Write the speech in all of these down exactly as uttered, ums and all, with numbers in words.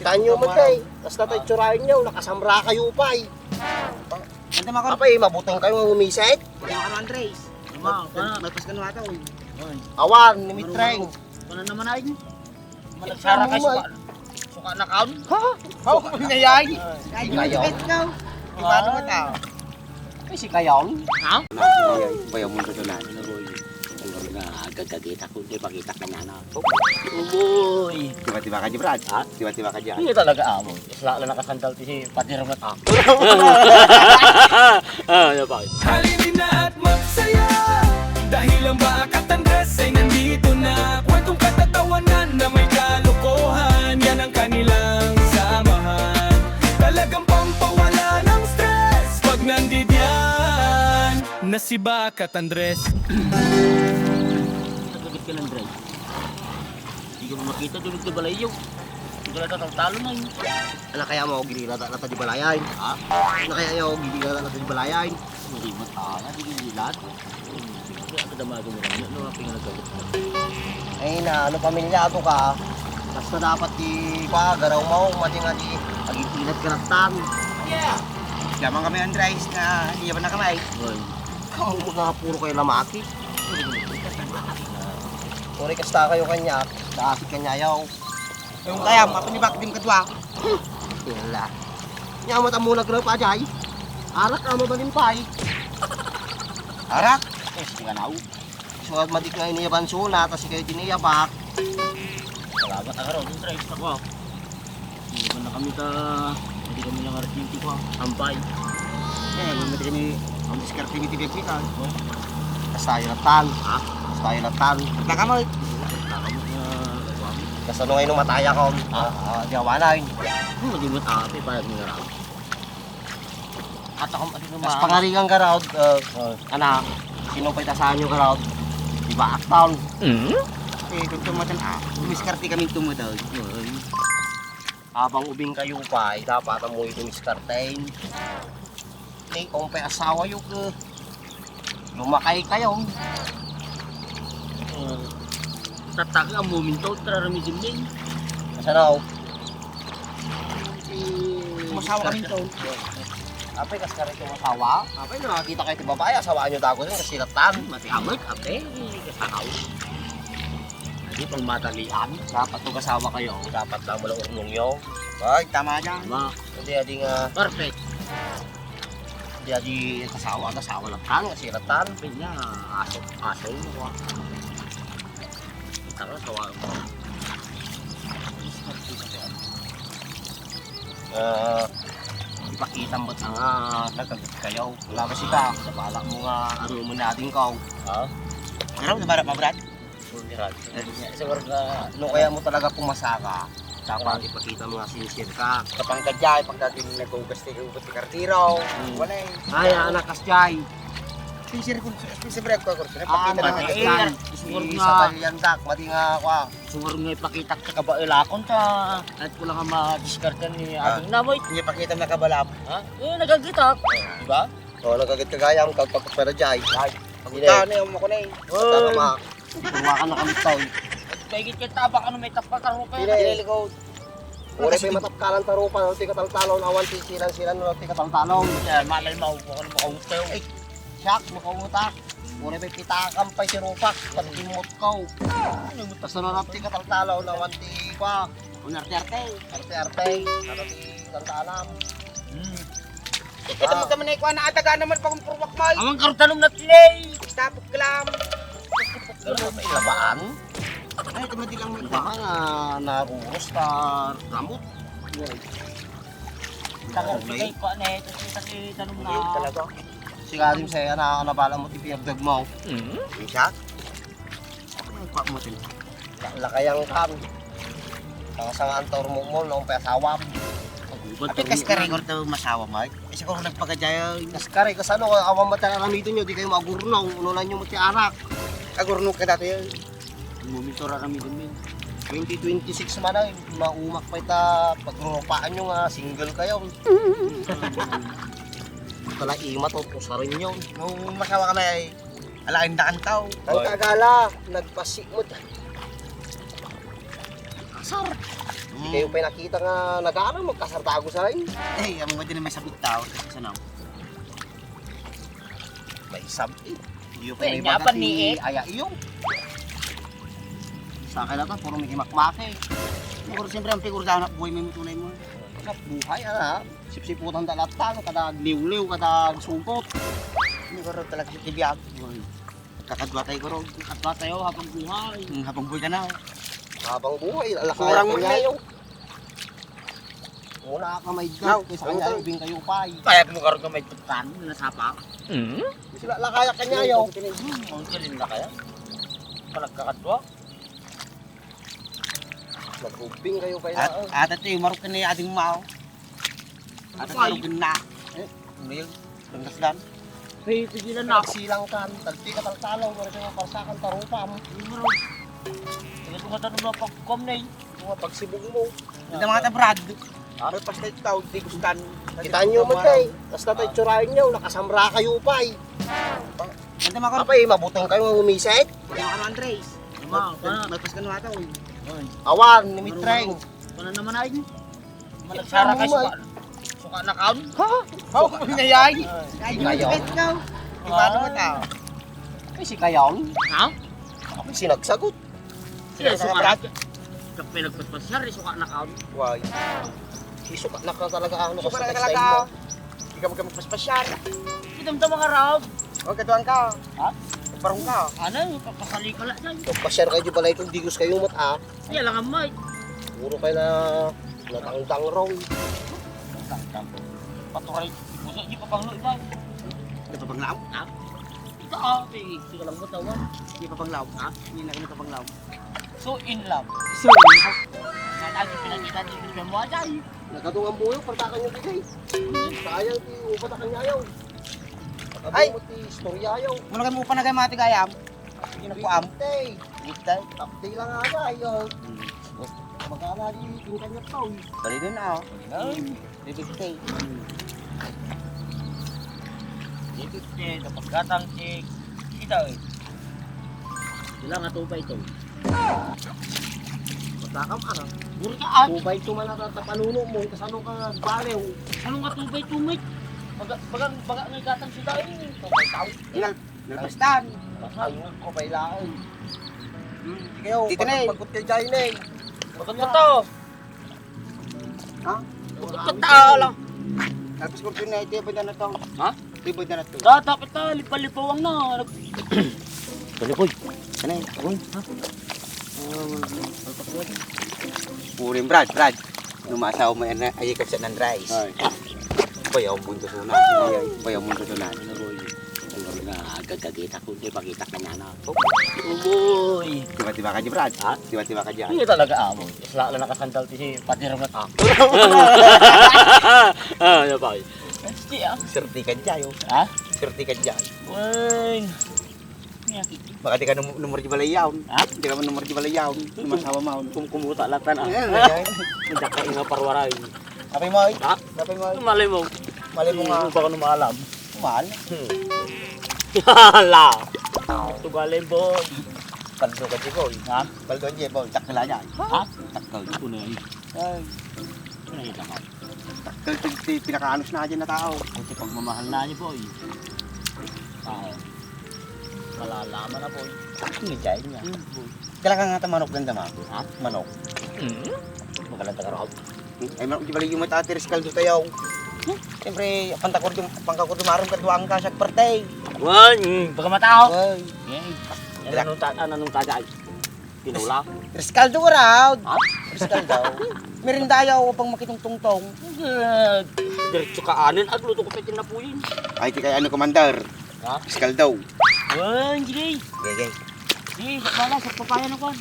Tanyo mo, tay. Basta tay tsuraenyo, nakasamra kayo pay. Anta makon. Apay, mabuteng kayo nga umisit. Anta makon, Andres. Ama, May pas kano ato, oy. Awan, ni Mitreng. Ano naman ay? Magsara ka, suka. Suka na kaon? Ha? Oh, ngayay. Ay, kayo. Let's go. Di ba naman, ah? Ay, si Kayong. Ha? Bayaw mo ito na. Ano, boy? Siguro nga, gagagita ko, di pakita ka na, no? Uy! Tiba-tiba ka di, Brad? Ha? Tiba-tiba ka di. Hindi talaga, amo. Isla lang nakasandal ti si Padir Mata. Ah, ano ba? Halina at magsaya dahil ang Bakat Andres ay nandito na. Kwentong katatawanan na may kalokohan, yan ang kanilang samahan. Talagang pampawala ng stress pag nandidiyan na si Bakat Andres. Nagkagit ka ng drive. Hindi ko makita, tulog ka balayo. Hindi ka natatalon na yun. Ala kaya mo, ginilata na ta di balayan. Ha? Ala kaya mo, ginilata na ta di balayan. Hindi mo tala, di ginilata. Kaya ang kadamago mo lang, ano ang pinagkagit mo? Ay na, ano pamilya to ka? Basta dapat di pa, garaw mo, mati nga di, agipilat ka nagtan. Yeah. Yaman kami, Andres, na iyaban na kami. Hoy. Kamu mga puro kayo lamaki. Puro kasta kayo kanya, dapat kanya yaw. Yung kaya, mapanibak din kadwa. Yala. Nya, mata mo nagrapa, Jay. Arak ka, mabalimpay. Arak? Eh, sige na, oh. So, at matik nga iniyaban suna, tas ikaw tiniyabak. Salamat, Agaron. Yung drive na ko. Hindi ba na kami ta, hindi kami lang artinte ko, ah. Ampay. Eh, hindi kami, ang diskarte ni Tibig Pikan. Basta yun ang tan. Ha? Basta yun ang tan. Basta ka mo, eh. Basta ka mo, ah, nagwami. Basta nung ay nung mataya ko, ah, ah, di awanay. Hmm, hindi mo tayo, payag mo na lang. At ako, ano, tas ma- pangarigan ka raw, uh, anak, sino pa itasahan nyo ka raw? Diba, aktaon? Mm? Eh, kung tumatan, ah, diskarte kami tumatan. Habang ubing kayo pa, ay dapat mo ito diskartein. Ni kung pa asawa yung, uh, lumakay kayo. Uh, tataka ang momento, traramisin din. Kasanaw? Masawa kami to. Apay, kas ka rin yung asawa? Apay, nakakita kayo ti babae, asawaan nyo dago din, kasi latan. Mati amay, apay, kasanaw. Hindi pang madalian. Dapat kung asawa kayo, dapat lang mula urnong nyo. Ay, tama dyan. Tama. Hindi, hindi nga. Perfect. Hindi, hindi kasawa, kasawa lang tan, kasi latan. Pinya, aso, aso mo, ah. Tara, sawa mo. Ah, ipakita mo ta nga nagkagit kayo. Wala ba sika? Sa bala mo nga, ano mo natin ka, oh. Ha? Ano, sa bala mo, Brad? Siguro nga, no, kaya mo talaga pumasa ka, dapat ipakita mo nga sincere ka. Kapangkadya, pag dati naghugas ti ubot ti kartiro, wala eh. Ay, anak kas jay. Sincere ko, sincere ko, kurso. Ah, ipakita mo nga sincere. Siguro nga. Sa talian dak, mati nga, kwa. Siguro nga ipakita ka kabailakon ka. At ko lang nga madiskarte ni Ading Namoy. Hindi pakita na kabalap. Ha? Eh, nagagita. Di ba? Oh, nagagit ka gayam, kagpagpapera jay. Ay, pagkita na yung mako na eh. Tama. Tumakan na kami, tol. Paigit ka tabak, ano, may tapal ka rupa. Dili. Dili, likod. Uri pa matapkalan ta rupa, no, ti kataltalon, awan ti silan-silan, no, ti kataltalon. Kaya malay mo, kung ano, makautaw. Ay, siyak, makautak. Uri pa pitakan pa si rupak, pag imot ko. Ano mo, tas ano, ti kataltalon, awan ti, kwa. Kung arte-arte. Arte-arte, ano ti kataltalon. Hmm. Ito mo kami na ikuha na ataga naman pag umpurwak mo. Awang karutanong na tinay. Tapok ka lang. Pero may labaan. Ay, ito madi lang may Baka nga naruros ta ramot. Tagal Okay. Kay pa ne, kasi kasi tanong na. Hindi talaga. Sigalim sa iya na nabala mo ti pinagdag mo. Mm. Isa? Ano pa mo tin? Lakayang kan. Ang sangaan ta urmumon, no, kaya sawam. Apit kas ka record to masawa, Mark. Isa ko nagpagajaya. Kas kare, kas ano, awan mata ang amiton nyo, di kayo magurnaw, unulan nyo mati arak. Agurno ka dati yan. Monitor ang amiton, min. Twenty twenty-six man ay, maumak pa ita, pagrupaan nyo nga, single kayo. Tala ima to, pusarin nyo. No, masawa ka na ay, Alaen da kan tao. Ang kagala, nagpasi mo ta. Asar. Di kayo pa'y nakita nga nag-aaral, magkasartago sa lain. Eh, amo nga din may sabit tao. Saan ako? May sabit. Di pa may baga ni eh. Aya iyo. Sa akin na to, puro may kimakmake. Pero siyempre, ang pigurdahan at buhay may mutunay mo. Anak buhay, anak. Sipsiputan da lahat talo, kada liwliw, kada supot. Hindi ko rin talaga si Tibiag. Kakadwa tayo, guro. Kakadwa tayo habang buhay. Hmm, habang buhay ka na. Habang buhay, alakay Surang ka mo niya, na. Yo. Muna ka may Now, kaysa kanya, ano to? Ubing kayo pa, eh. Kaya mo karon ka may putang, nasapa. Hmm? Sila lakaya kanya, yo. Hmm, ang galing na kaya. Palagkakadwa. Mag-ubing kayo pa At, ina. At ito yung marok ka ni Ading Mao. At ito Ay. Yung na. Eh, ano yun? Pangkasdan. Hey, tigilan na. Silang kan, tagpi ka taltalaw, wala ka parsakan, tarupam. Hindi mo rin. Sige, tunga tanong na pagkuam na eh. Tunga pagsibog mo. Ito mga tabrad. Ano pas na ito, di gustan. Kita nyo mo kay, basta tayo tsurahin nyo, nakasamra kayo pa eh. Ito mga Apay, mabutang kayo nga umisit? Ito mga Andres. Ano, May pas ka nung ataw eh. Awan, ni Mitreng. Ano naman ay? Sara kay suka. Suka na kaon? Ha? Suka na yan. Ay, Kayaw. Let's go. Di ba naman tao? Ay, si Kayaw. Ha? Ako sinagsagot. Sige, suka na. Kapag nagpaspasyar, suka na kaon. Why? Si suka na ka talaga, ano, Suka na sa talaga. Style mo. Di ka magpaspasyar. Itam-tam ka, Rob. Huwag ka tuwang ka. Ha? Barong ka. Ano? Papasali ka lang dyan. Magpasyar kayo di balay kung digos kayo mat, ah. Iya lang ang mic. Puro kayo na natangtang wrong. Natangtang. Paturay. Gusto, di pa pang iba. Di pa pang laom? Ha? Ito, ah, sige, sige lang mo tawa. Di pa pang laom, ha? Hindi na kayo pa pang laom. So in love. So in love. Natago pinakita di ko mo ajay. Nagkadungan buyo, partakan yung bigay. Sayang ti upat akan yayaw. Ay! Pagkabungot ti istorya yaw. Muna kayo mo pa na kayo mga tigayam. Sige na po, am. Tay. Tay. Tapdi lang nga, ay, oh. Hmm. Magkala di, tingkan niya to, eh. Bali dun, ah. Ay. Bibig tay. Bibig tay, kapag gatang chick. Kita, eh. Sila nga tupay to. Basta ka, ano? Puro ka, ah. Tupay to man ang tatapanuno mo, kasano ka baliw? Ano nga tupay to, mate? Baga, baga, baga, may gatang sila, eh. Tupay tao. Inal- Nalpastan. Ay, ko kailangan. Hmm, ikaw, Tito Neng. Pagkot kay Jai Neng. Pagkot na to. Ha? Pagkot na tao lang. Tapos kung pinay, di ba na to? Ha? Di ba na to? Data kita, lipalipawang na. Nag- Palipoy. Ano yun? Uy, ha? Puring Brad, Brad. Nung maasawa mo yan, ay, ikabsat ng rice. Ay. Bayaw mo ito sunan. Ay, ay. Bayaw mo ito sunan. Ano, boy? Ano nga, gagagita ko, hindi pakita ka niya na. Oh, boy. Tiba-tiba ka di, Brad? Ha? Tiba-tiba ka di. Hindi talaga, amo. Isla lang nakasandal ti si Padre Rongat, ah. Ah, ano ba? Sige, ah. Swerte ka di, oh. Ha? Swerte ka di. Uy. Baka di ka num-, number di balay yaon. Ha? Di ka man number di balay yaon. Nung maasawa mo. Kum-, kumuta latan, ah. Ayan, ayan. Hindi ka inga parwaray. Apay mo, eh? Ha? Apay mo, eh? Malay mo. Malay mo nga. Hmm, baka nung maalam. Mahal. Hmm. Hala. Tugalin, boy. Paldo ka, Jeboy. Ha? Paldo, Jeboy. Takla niya. Ha? Takla. Ito na yun. Ay. Ano yun, tama? Takla, ito, ito, pinakaanos na dyan na tao. Ito pagmamahal na niya, boy. Ah. Malalaman na, boy. Ang jay niya. Hmm, boy. Talaga nga ta manok ganda, ma. Ha? Manok. Hmm? Magalang taga Rob. Ay, manok di bali yung mata, tiris kaldo tayo. Hmm? Siyempre, pantakur dum-, pangkakur dumarum, kaduang ka siya, parte. Wan, hmm, pagkamatao. Ay. Yay. Yan, anong ta-, ano, anong taga ay? Tinola? Tiris kaldo, Rob. Ha? Tiris kaldo. Merinda ayaw, pang makitungtungtong. Good. Diretso ka anin, agluto ko pa tinapuyin. Ay, di kaya ano, Commander? Ha? Tiris kaldo. Wan, sige. Sige, sige. Sige, sa pala, sa papaya na kwan.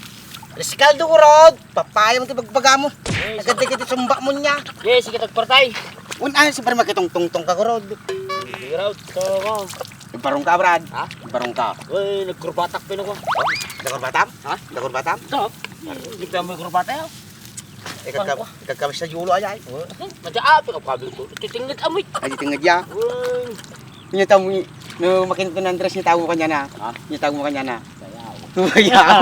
Riskaldo ko, Rod! Papaya mo ito pagbaga mo. Yes. Agad-agad ito sumba mo niya. Yes, sige, tagpartay. Un, ay, siyempre makitungtungtong ka, Rod. Sige, Rod. So, ako. Nagbarong ka, Brad? Ha? Nagbarong ka. Uy, nagkurbatak pa ako. Nagkurbatam? Ha? Nagkurbatam? Ito. Hindi pa mo kurbata yan. Eh, kagka-, kagkabis sa yulo, ay, ay. Mati, ah, pagkabis ko. Titingit amoy. Ay, titingit ya. Uy. Niya tamo, no, makinto na Andres, niya tamo kanya na. Ha? Niya tamo kanya na. Kaya, Bayaw.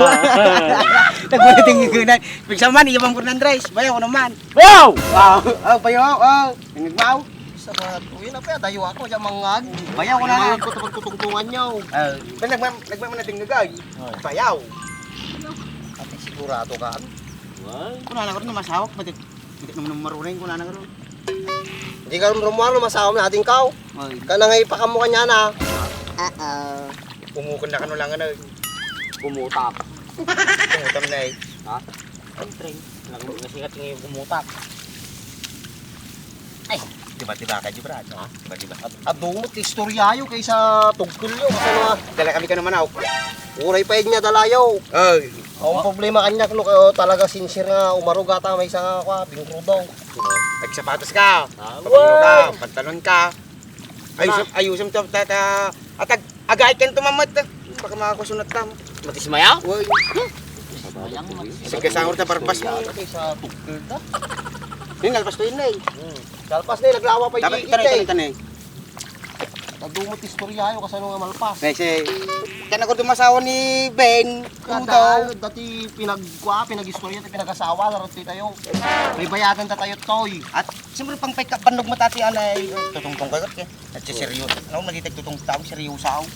Nagmanating nga gunay. Pigsa man, iya man, Fernandres. Bayaw, ano man? Bayaw! Ah, ah, bayaw, ah. Nangagbaw. Sa mga tuwi na pa, dayo ako, diyan mangag. Bayaw ko na. Mga ko, tapos tutungtungan niyo. Ah, nagma-, nagmamanating nga gay. Bayaw. Ate, sigurado ka? Why? Kuna na ko rin masawak, pati. Hindi naman marunay, kuna na ko rin. Hindi ka rin rumuha, no, masawak na ating kao. Ay. Ka na nga ipakamu kanya na. Uh-oh. Pumukon na ka no lang, ano. Pumutak. Pumutam na eh. Ha? Ang train. Nasikat nga yung pumutak. Ay, diba, diba, ka, diba, ha? Diba, diba? At adungot, istoryayo kaysa tugkulyo. Kasi mga dala kami ka naman, ako. Uray pa yun niya, dalayo. Ay. Ang problema kanya, no, kayo talaga sincere nga umaruga ta, may isa nga, kwa, bingkrudo. Nagsapatos ka, Ah, pantalon ka, pantalon ka. Ayusem, ayusem to, ta, ta, atag, agay ken to, mamet, eh. Baka makakusunat ka. Matis maya? Uy. Mayang matis. Sige, sangor ta barbas mo. Sa tugkol ta. Yun, nalpas to yun, eh. Hmm. Kalpas na, naglawa pa Dapat yung itanay, itanay, itanay. Tadumot istorya yo, kasano nga malpas. Kasi, kaya ako dumasawa ni Ben. Kada, Udaw. Dati pinagkwa, pinag-istorya, pinag-asawa, larot tayo. May bayadan ta tayo, Toy. At, siyempre, pang pagkabannog matati, anay. Tutungtong kayo, eh. At si seryo. No, malitig tutong tao, seryoso ako.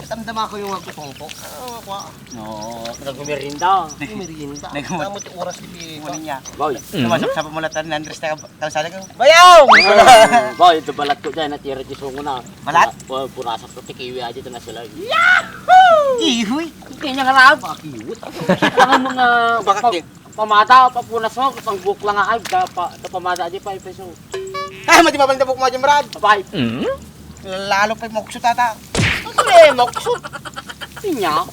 Tamdama ko yung agtutungto. Ah, kwa. No, nagmerienda. Merienda. Nagmerienda. Tama ti oras di Kunin niya. Boy. Sumasapsap mo lang, Andres, tayo, tayo sa lagang. Bayaw! Boy, ito balat ko dyan, natira di sungo na. Balat? Pu-, purasak ko, tikiwi aja ito na sila. Yahoo! Ihoy! Kaya niya nga raag. Pakiwit. Ang mga Bakit pa-, di? Pamada, papunas mo, pang buhok lang nga, ay, da-, pa-, da pamada, di pa, ipeso. Ah, mati ba bang tabok mo dyan, Brad? Abay. Lalo pa yung mokso, tata. Ano eh, mokso? Sinya?